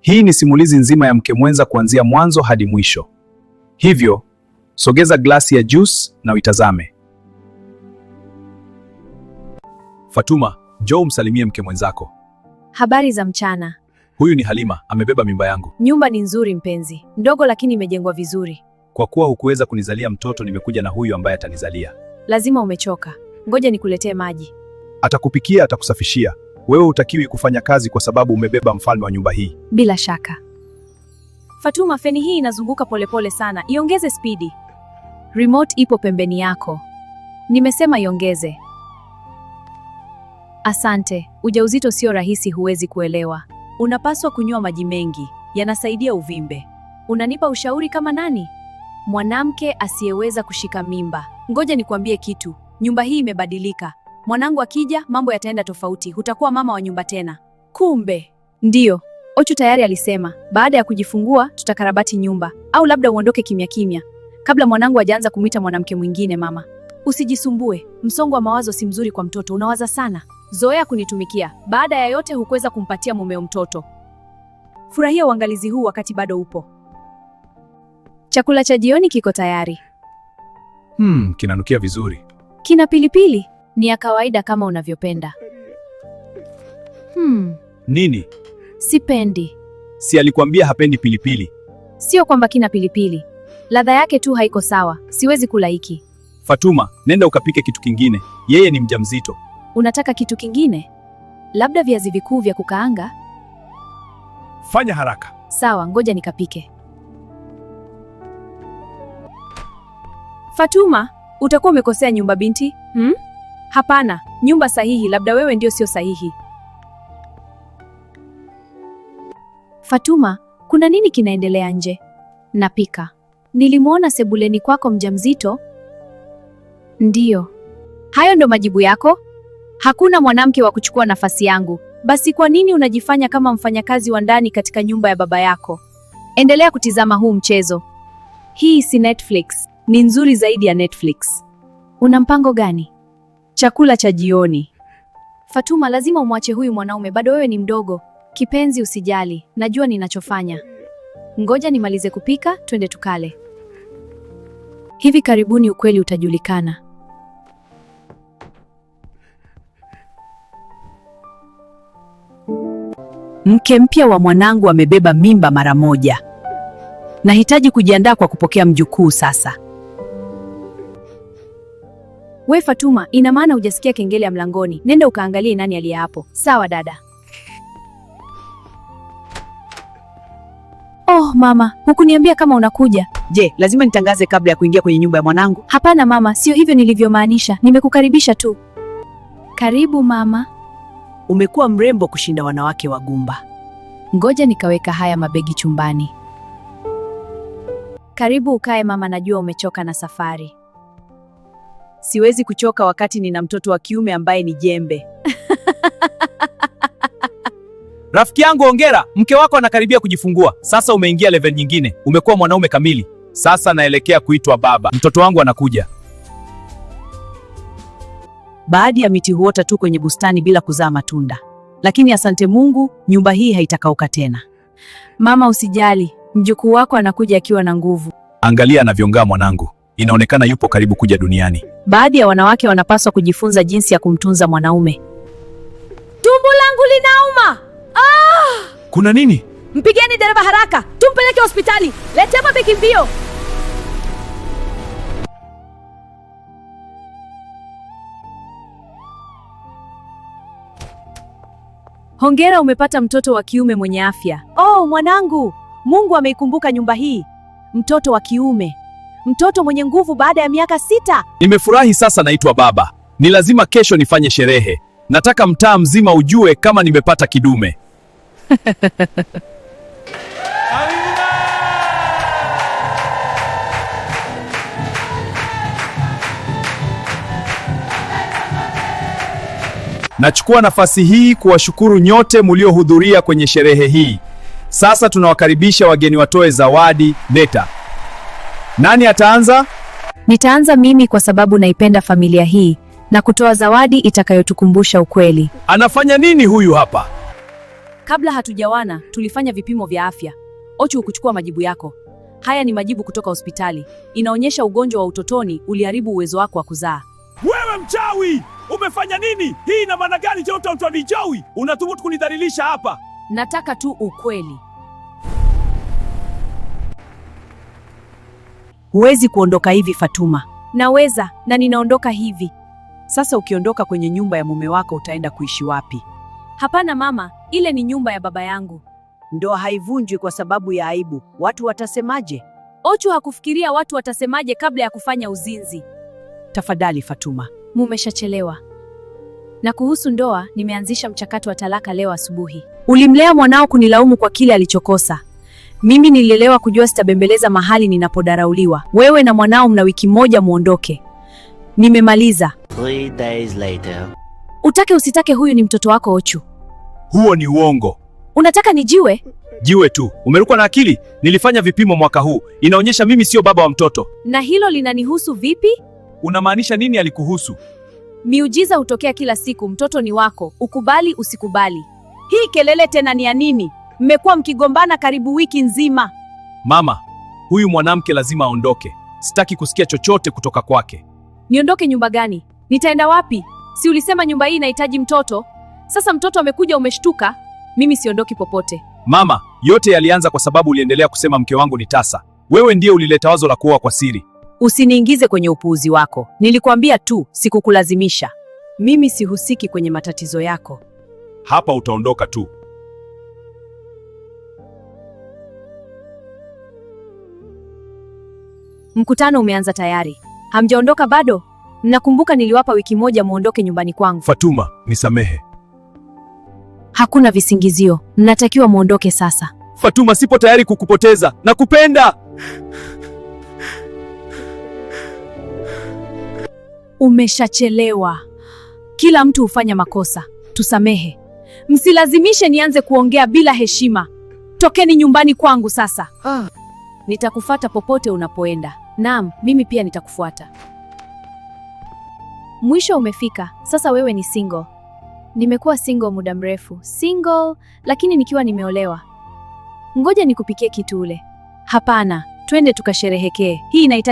Hii ni simulizi nzima ya mke mwenza kuanzia mwanzo hadi mwisho. Hivyo, sogeza glasi ya juice na uitazame. Fatuma, njoo umsalimie mke mwenzako. Habari za mchana. Huyu ni Halima, amebeba mimba yangu. Nyumba ni nzuri mpenzi, ndogo lakini imejengwa vizuri. Kwa kuwa hukuweza kunizalia mtoto, nimekuja na huyu ambaye atanizalia. Lazima umechoka, ngoja nikuletee maji. Atakupikia, atakusafishia. Wewe hutakiwi kufanya kazi kwa sababu umebeba mfalme wa nyumba hii. Bila shaka. Fatuma, feni hii inazunguka polepole sana, iongeze spidi. Remote ipo pembeni yako. Nimesema iongeze. Asante. Ujauzito sio rahisi, huwezi kuelewa. Unapaswa kunywa maji mengi, yanasaidia uvimbe. Unanipa ushauri kama nani? Mwanamke asiyeweza kushika mimba. Ngoja nikwambie kitu, nyumba hii imebadilika. Mwanangu akija, mambo yataenda tofauti, hutakuwa mama wa nyumba tena. Kumbe ndiyo, Ochu tayari alisema baada ya kujifungua tutakarabati nyumba, au labda uondoke kimya kimya kabla mwanangu hajaanza kumwita mwanamke mwingine mama. Usijisumbue, msongo wa mawazo si mzuri kwa mtoto, unawaza sana. Zoea kunitumikia. Baada ya yote hukuweza kumpatia mumeo mtoto. Furahia uangalizi huu wakati bado upo. Chakula cha jioni kiko tayari. Kinanukia vizuri. Kina pilipili, ni ya kawaida kama unavyopenda. Nini? Sipendi. Si alikuambia hapendi pilipili? Sio kwamba kina pilipili, ladha yake tu haiko sawa. Siwezi kula hiki. Fatuma, nenda ukapike kitu kingine. Yeye ni mjamzito. Unataka kitu kingine? Labda viazi vikuu vya kukaanga? Fanya haraka. Sawa, ngoja nikapike. Fatuma, utakuwa umekosea nyumba binti. Hapana, nyumba sahihi, labda wewe ndio sio sahihi. Fatuma, kuna nini kinaendelea nje? Napika. Nilimwona sebuleni kwako mjamzito. Ndiyo. Hayo ndo majibu yako? Hakuna mwanamke wa kuchukua nafasi yangu. Basi kwa nini unajifanya kama mfanyakazi wa ndani katika nyumba ya baba yako? Endelea kutizama huu mchezo. Hii si Netflix, ni nzuri zaidi ya Netflix. Una mpango gani? Chakula cha jioni. Fatuma, lazima umwache huyu mwanaume, bado wewe ni mdogo. Kipenzi, usijali, najua ninachofanya. Ngoja nimalize kupika, twende tukale. Hivi karibuni ukweli utajulikana. Mke mpya wa mwanangu amebeba mimba mara moja. Nahitaji kujiandaa kwa kupokea mjukuu sasa. We Fatuma, ina maana hujasikia kengele ya mlangoni? Nenda ukaangalie nani aliye hapo. Sawa dada. Oh mama, hukuniambia kama unakuja. Je, lazima nitangaze kabla ya kuingia kwenye nyumba ya mwanangu? Hapana mama, sio hivyo nilivyomaanisha. Nimekukaribisha tu. Karibu mama. Umekuwa mrembo kushinda wanawake wagumba. Ngoja nikaweka haya mabegi chumbani. Karibu ukae mama, najua umechoka na safari. Siwezi kuchoka wakati nina mtoto wa kiume ambaye ni jembe. Rafiki yangu hongera, mke wako anakaribia kujifungua. Sasa umeingia level nyingine, umekuwa mwanaume kamili. Sasa naelekea kuitwa baba. Mtoto wangu anakuja. Baadhi ya miti huota tu kwenye bustani bila kuzaa matunda, lakini asante Mungu, nyumba hii haitakauka tena. Mama usijali, mjukuu wako anakuja akiwa na nguvu. Angalia anavyong'aa mwanangu, inaonekana yupo karibu kuja duniani. Baadhi ya wanawake wanapaswa kujifunza jinsi ya kumtunza mwanaume. Tumbo langu linauma! Kuna nini? Mpigeni dereva haraka, tumpeleke hospitali. Lete mabegi mbio. Hongera, umepata mtoto wa kiume mwenye afya. Oh, mwanangu, Mungu ameikumbuka nyumba hii. Mtoto wa kiume, mtoto mwenye nguvu baada ya miaka 6. Nimefurahi sasa naitwa baba. Ni lazima kesho nifanye sherehe. Nataka mtaa mzima ujue kama nimepata kidume. Nachukua nafasi hii kuwashukuru nyote mliohudhuria kwenye sherehe hii. Sasa tunawakaribisha wageni watoe zawadi leta. Nani ataanza? Nitaanza mimi kwa sababu naipenda familia hii na kutoa zawadi itakayotukumbusha ukweli. Anafanya nini huyu hapa? Kabla hatujawana, tulifanya vipimo vya afya. Ochu hukuchukua majibu yako. Haya ni majibu kutoka hospitali. Inaonyesha ugonjwa wa utotoni uliharibu uwezo wako wa kuzaa. Wewe mchawi! Umefanya nini? Hii ina maana gani? Jowi, unathubutu kunidhalilisha hapa? Nataka tu ukweli. Huwezi kuondoka hivi Fatuma. Naweza na ninaondoka hivi. Sasa ukiondoka kwenye nyumba ya mume wako utaenda kuishi wapi? Hapana mama, ile ni nyumba ya baba yangu. Ndoa haivunjwi kwa sababu ya aibu. Watu watasemaje? Ochu hakufikiria watu watasemaje kabla ya kufanya uzinzi. Tafadhali Fatuma. Mumeshachelewa. Na kuhusu ndoa, nimeanzisha mchakato wa talaka leo asubuhi. Ulimlea mwanao kunilaumu kwa kile alichokosa. Mimi nililelewa kujua sitabembeleza mahali ninapodarauliwa. Wewe na mwanao mna wiki moja muondoke. Nimemaliza. 3 days later. Utake usitake, huyu ni mtoto wako Ochu. Huo ni uongo. Unataka nijiwe? Jiwe tu. Umerukwa na akili? Nilifanya vipimo mwaka huu, inaonyesha mimi sio baba wa mtoto. Na hilo linanihusu vipi? Unamaanisha nini alikuhusu? Miujiza hutokea kila siku. Mtoto ni wako, ukubali usikubali. Hii kelele tena ni ya nini? Mmekuwa mkigombana karibu wiki nzima. Mama, huyu mwanamke lazima aondoke. Sitaki kusikia chochote kutoka kwake. Niondoke nyumba gani? Nitaenda wapi? Si ulisema nyumba hii inahitaji mtoto? Sasa mtoto amekuja, umeshtuka. Mimi siondoki popote. Mama, yote yalianza kwa sababu uliendelea kusema mke wangu ni tasa. Wewe ndiye ulileta wazo la kuoa kwa siri. Usiniingize kwenye upuuzi wako. Nilikwambia tu, sikukulazimisha. Mimi sihusiki kwenye matatizo yako. Hapa utaondoka tu. Mkutano umeanza tayari. Hamjaondoka bado? Mnakumbuka niliwapa wiki moja muondoke nyumbani kwangu. Fatuma, nisamehe. Hakuna visingizio, mnatakiwa muondoke sasa. Fatuma, sipo tayari kukupoteza. Nakupenda. Umeshachelewa. Kila mtu hufanya makosa, tusamehe. Msilazimishe nianze kuongea bila heshima. Tokeni nyumbani kwangu sasa. Nitakufata popote unapoenda. Naam, mimi pia nitakufuata. Mwisho umefika. Sasa wewe ni single. Nimekuwa single muda mrefu. Single, lakini nikiwa nimeolewa. Ngoja nikupikie kitu ule. Hapana, twende tukasherehekee. Hii inahitaji